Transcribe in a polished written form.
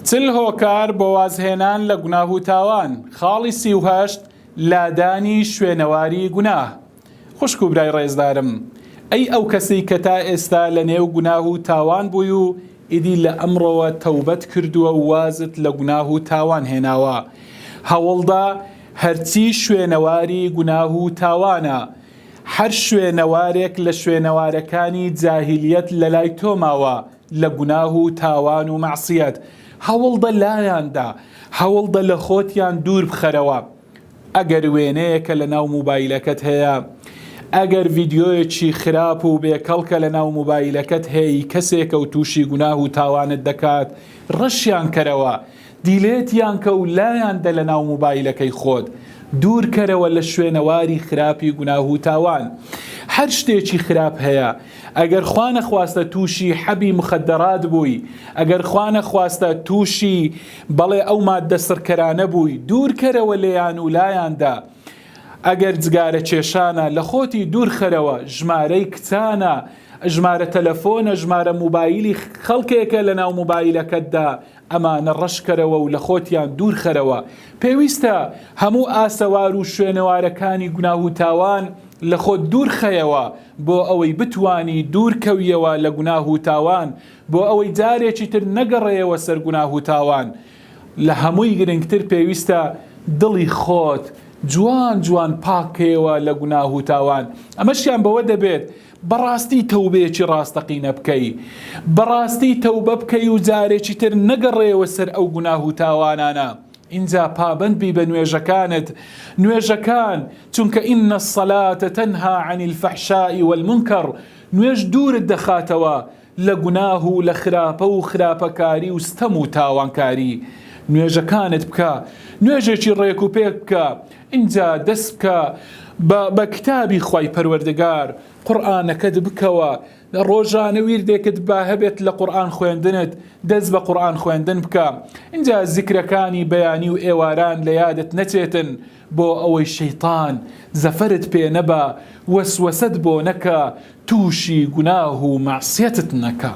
40 هۆکار بۆ وازهێنان لە گوناه و تاوان خاڵی 38 لادانی شوێنەواری گوناه خوشک و برای ڕێزدارم ئەی ئەو کەسەی کە تا ئێستا لە نێو گوناه و تاوان بووی و ئیدی لە ئەمڕۆوە تەوبەت کردووە و وازت لە گوناه و تاوان هێناوە هەوڵدە هەرچی شوێنەواری گوناه و تاوانە هەر شوێنەوارێک لە شوێنەوارەکانی جاهیلیەت لەلای تۆ ماوە لە گوناه و تاوان و مەعسیەت هەوڵدە لایاندا هەوڵدە لە خۆتیان دوور بخەرەوە ئەگەر وێنەیەکە لە ناو موبایلەکەت هەیە ئەگەر ڤیدیۆیەکی خراپ و بێکەڵکە لە ناو موبایلەکەت هەیە کەسێکە و تووشی گوناه و تاوانت دەکات ڕەشیان کەرەوە delete یان کە و لایان دە لە ناو موبایلەکەی خۆت دوور کەرەوە لە شوێنەواری خراپی گوناه و تاوان هەر شتێکی خراپ هەیە ئەگەر خوا نەخواستە تووشی حەبی مخدرات بووی ئەگەر خوا نەخواستە تووشی بەڵێ ئەو ماددە سڕکەرانە بووی دوور کەرەوە لێیان و لایان دە ئەگەر جگارە کێشانە لە خۆتی دوور خەرەوە ژمارەی کچانە ژمارە تەلەفۆنە ژمارە موبایلی خەڵکێکە لە ناو موبایلەکەتدا ئەمانە ڕەش کەرەوە و لە خۆتیان دوور خەرەوە. پێویستە هەموو ئاسەوار و شوێنەوارەکانی گوناه و تاوان لە خۆت دوور خەیەوە بۆ ئەوەی بتوانی دوور کەویەوە لە گوناه و تاوان بۆ ئەوەی جارێکی تر نەگەڕێیەوە سەر گوناه و تاوان. لە هەمووی گرنگتر پێویستە دڵی خۆت جوان جوان پاک کەیەوە لە گوناه و تاوان. ئەمەشیان بەوە دەبێت بەڕاستی تەوبەیەکی ڕاستەقینە بکەی، بەڕاستی تەوبە بکەی و جارێکی تر نەگەڕێیەوە سەر ئەو گوناه و تاوانانە، ئینجا پابەند بی بە نوێژەکانت، نوێژەکان، چونکە ان الصلاة تنهی عن الفحشاء والمنکر، نوێژ دوورت دەخاتەوە لە گوناه و لە خراپە و خراپەکاری و ستەم و تاوانکاری، نوێژەکانت بکە، نوێژێکی ڕێک و پێک بکە، ئینجا دەست بکە بە بە کتابی خوای پەروەردگار، قورئانەکەت بکەوە، ڕۆژانە ویردێکت با هەبێت لە قورئان خوێندنت، دەست بە قورئان خوێندن بکە، ئینجا زیکرەکانی بەیانی و ئێواران لە یادت نەچێتن، بۆ ئەوەی شەیتان زەفەرت پێ نەبا، وەسوەسەت بۆ نەکا، تووشی گوناه و مەعسیەتت نەکا.